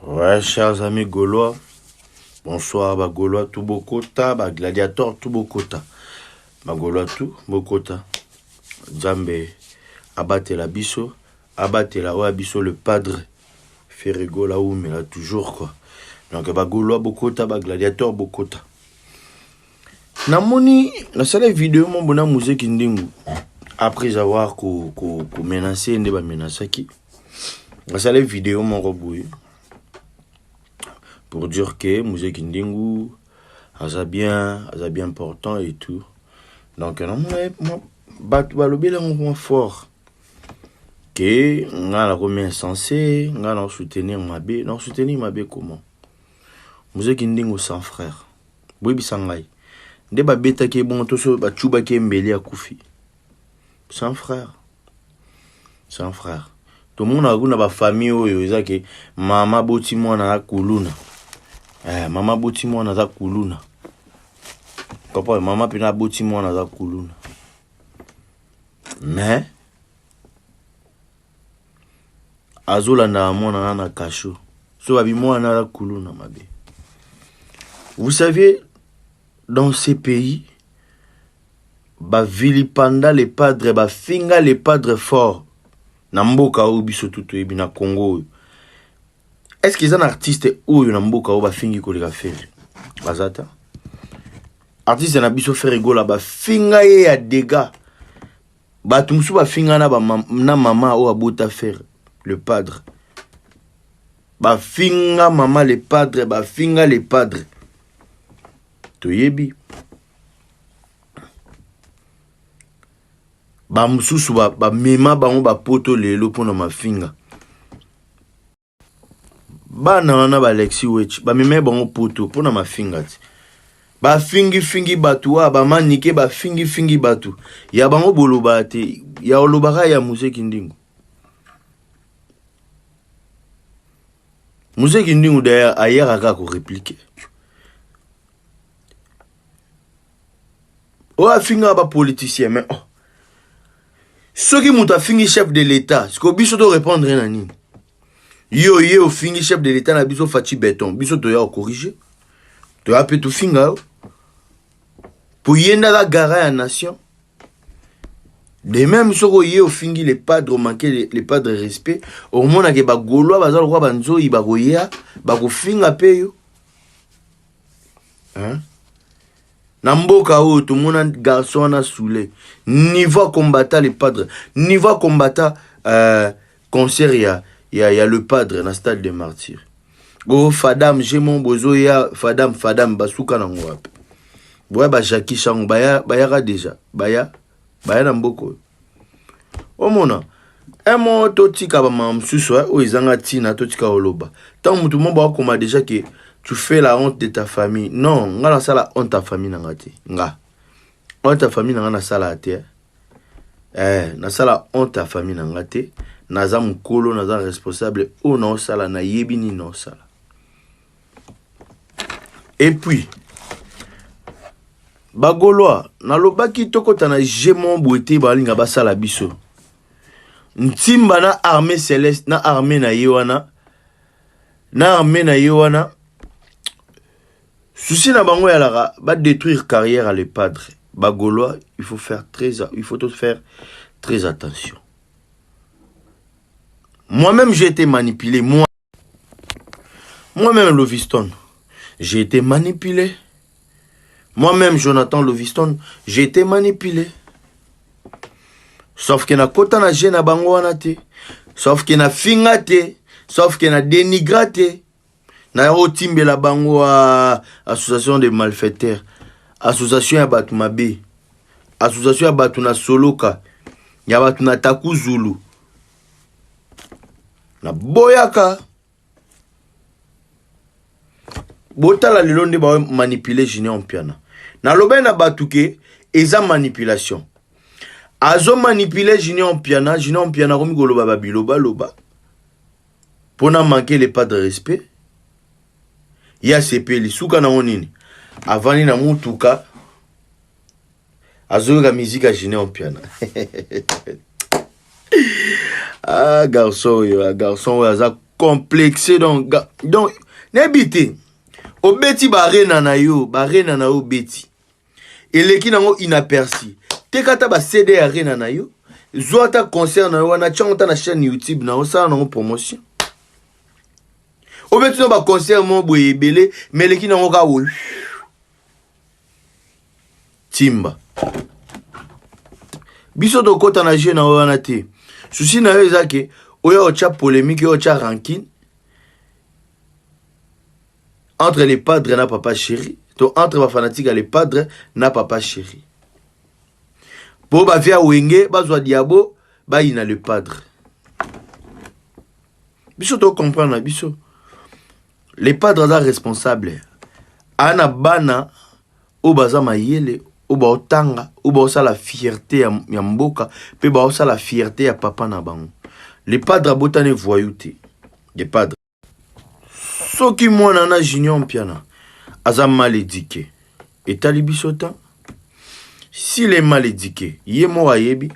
Ouais, chers amis gaulois, bonsoir ba gaulois tout bokota, ba gladiateurs tout bokota. Ba gaulois tout bokota. Nzambe abatela biso, abatela oya biso le padre Ferre Gola umela toujours quoi. Donc ba gaulois bokota, ba gladiateurs bokota. Namoni nasala video mo bona Muzee Kindingu après avoir ko ko ko menacer nde ba menacaki. Nasala video moko boye pour dire que Muzee Kindingu aza bien, aza bien important et tout. Donc namona bato balobeli yango mwa fort ke nga nakomi insensé, nga na soutenir mabe, na soutenir mabe comment? Muzee Kindingu sans frère. Boyebisa ngai nde babetaki ye bongo to so bacubaki ye mbeli akufi. Sans frère. Sans frère. Tomonaka kuna ba famille oyo eza ke mama boti mwana aza kuluna. Eh, mama boti mwana aza kuluna. Comprends? Mama pena aboti mwana aza kuluna. Mais azolandaka mwana na na kasho so babi mwana aza kuluna mabe. Vous savez, dans ces pays, bavilipanda le padre, bafinga le padre fort na mboka oyo biso tu toyebi na Congo oyo. Est-ce que eza na artiste oyo na mboka oyo bafingi koleka Ferre? Baza ta. Artiste na biso Ferre Gola bafinga ye ya dégâts. Bato mosusu bafinga na, na mama oyo abota Ferre le padre. Bafinga mama le padre, bafinga le padre. Toyebi. Ba mosusu bamema ba bango bapoto lelo mpona mafinga. Bana wana ba Alexis Wetch bamema bango poto mpona mafinga ti. Bafingifingi bato wa bamanike bafingifingi bato ya bango boloba te ya olobaka ya Muzee Kindingu. Muzee Kindingu d'ailleurs ayaka kaka koreplike oyo afingaka bapoliticien mais oh. Soki moto afingi chef de l'état siko biso to répondre na nini? Yo ye ofingi chef de l'état na biso Fatshi Beton, biso toya kocorriger, toya mpe tofinga yo po ye nde aza gara ya nation. De même soki oye ofingi le padre, omanke le padre respect, omonake bagaulois baza lokola banzoi bakoya bakofinga mpe yo hein? Na mboka oyo tomona garçon wana soule niveau combattant le padre, niveau combattant concert ya le padre na stade de martyr. O fadam jemon bozoya fadam fadam basuka nango wapi? Boya ba Jackie Chango baya bayaka déjà baya baya na mboka oyo. Omona un mot totika ba mama mosusu oyo ezanga ntina totika koloba. Ntango motu moko akoma déjà que tu fais la honte de ta famille. Non, nga nasala honte ya famille na nga te. Nga honte ya famille na nga nasala te. Eh, nasala honte ya famille na nga te. Naza mokolo, naza responsable oyo naosala, nayebi nini naosala. Et puis bagaulois nalobaki tokota na jeu boye te balinga basala biso ntimba na armée céleste na armée na ye wana na armée na ye wana souci na bango yalaka ba détruire carrière à le padre. Bagaulois, il faut tout faire très attention. Moi-même j'ai été manipulé, moi moi-même Loviston, j'ai été manipulé. Moi-même Jonathan Loviston, j'ai été manipulé. Sauf que na kota na jeu na bango wana te. Sauf que na finga te. Sauf que na dénigra te. Na otimbela bango a association de malfaiteurs, association ya bato mabe, association ya bato na soloka, ya bato na takuzulu. Na boyaka. Botala lelo nde ba manipuler Junior Mpiana. Nalobai na bato ke eza manipulation. Azo manipuler Junior Mpiana, Junior Mpiana akomi koloba ba biloba loba. Pona manquer le pas de respect. Ya sepeli suka nango nini? Avandi na mutuka azoyoka musique ya Junior Mpiana. Ah garçon oyo, ah, garçon oyo aza complexe. Donc nayebi te, obeti barena na yo, barena na yo obeti eleki nango inaperçu. Teka ata ba CD ya arena na yo, zwa ata concert na yo wana, tiango ata na chaîne YouTube na yo, osala nango promotion. Obeti no baconcert mo boye ebele, mais eleki nango kaka boye timba. Biso tokɔta na jeu na yo wana te. Souci na yo eza ke oyo otya polémique, oyo otya rancune entre les padres na Papa Chéri, to entre bafanatiques ya les padres na Papa Chéri, mpo bavia Wenge bazwa diabo bayina le padre. Biso tocomprendre na biso, le padre aza responsable, aa na bana oyo baza mayele, oyo baotanga, oyo baosala fierté ya mboka mpe baosala fierté ya papa na bango. Le padre abotani voyou te. Le padre, soki mwana na Junior Mpiana aza mal éduqué, etali biso ta. S'il est mal éduqué, ye moko ayebi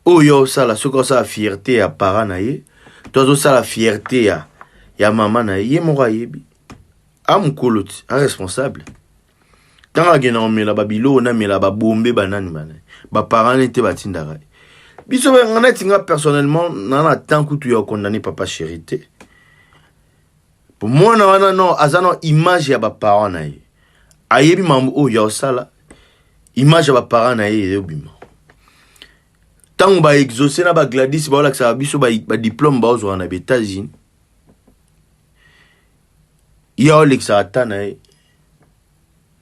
oyo osala. Soki osala fierté ya parent na ye to azosala fierté ya mama na ye, ye moko ayebi. Amokolo ti aresponsable, ntango akenda komela babiloko, namela babombe, banani banani, baparent ne te batindaka ye. Biso nga neti nga personnellement na temps kutu ya condamner Papa Chéri te. Po mwana wana no aza na image ya baparent na ye, ayebi mambo oyo ya osala, image ya baparent na ye eyobima. Ntango baexaucé na bagladys baolakisaka biso badiplôme baozwaka na baÉtats-Unis, ye aolekisaka ata na ye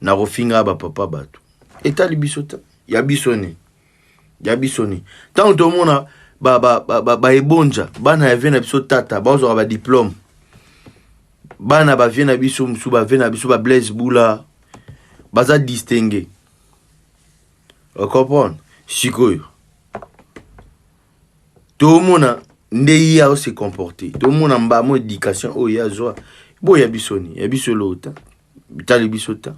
na kofinga bapapa bato. Etali biso te, ya biso ni ya biso ni. Ntango tomona baebonja bana ya vie na biso tata bazwaka badiplôme, bana bavie na biso mosusu, bavie na biso bablaise bula baza distingué, ocomprendre? Sikoyo tomona nde ye aose comporte, tomona mbamo éducation oyo ye azwa. Boya biso ni ya biso eloo ta, bitali biso ta,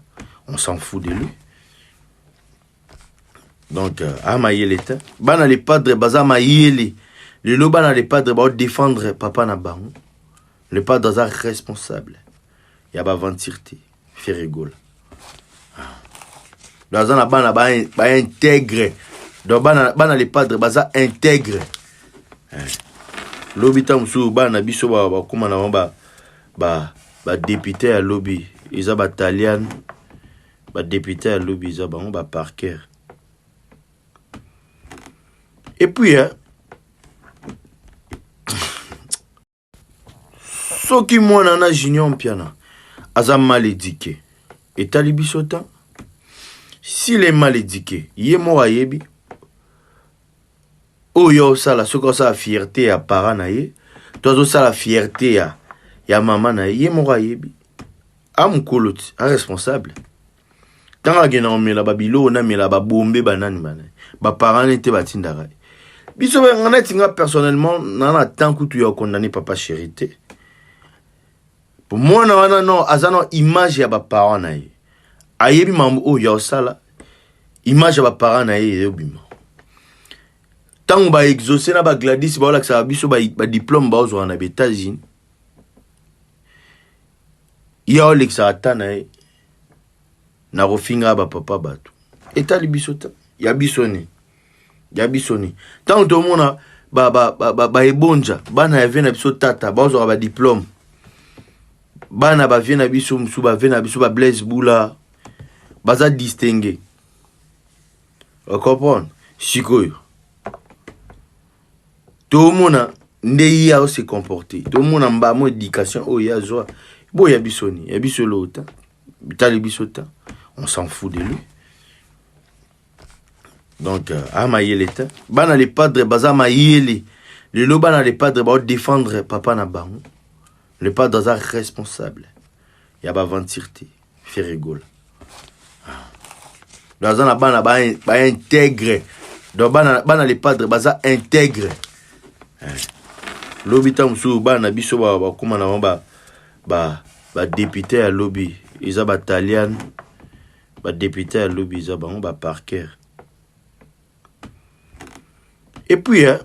on s'en fout de lui. Donc amayele te. Bana le padre baza mayele. Lelo bana le padre baodéfendre papa na bango. Le padre aza responsable ya baaventure te. Ferre Gola, donc aza na bana baintègre. Donc bana le padre baza intègre. Lobi ntango mosusu bana na biso bakóma na bango badéputé ya lobi, eza bataliane. Badéputé ya lobi eza bango baparker. Et puis hein, soki mwana na Junior Mpiana aza mal éduqué, etali biso ta. S'il est mal éduqué, ye moko ayebi oyo osala. Soki osala fierté ya parent na ye to azosala fierté ya mama na ye, ye moko ayebi. Amokolo ti aresponsable, ntango akenda komela babiloko, namela babombe, banani banani, baparent ne te batindaka ye. Biso nga neti nga personnellement na temps kutu ya condamner Papa Chéri te. Po mwana wana no aza na image ya baparent na ye, ayebi mambo oyo ya osala, image ya baparent na ye eyobima. Ntango baexaucé na bagladys baolakisaka biso badiplôme baozwaka na baÉtats-Unis, ye aolekisaka ata na ye na kofinga bapapa bato. Etali biso te, ya biso ni ya biso ni. Ntango tomona baebonja bana ya vie na biso tata bazwaka badiplôme, bana bavie na biso mosusu, bavie na biso bablaise bula baza distingué, ocomprendre? Sikoyo tomona nde ye aose comporte, tomona mbamo éducation oyo ye azwa. Boya biso ni ya biso eloo ta, bitali biso ta, on s'en fout de lui. Donc amayele te. Bana le padre baza mayele. Lelo bana le padre baodéfendre papa na bango. Le padre aza responsable ya baaventure te. Ferre Gola, donc aza na bana baintègre. Donc bana le padre baza intègre. Lobi ntango mosusu bana na biso bakóma na bango badéputé ya lobi, eza bataliane. Badéputé ya lobi eza bango baparker. Et puis hein,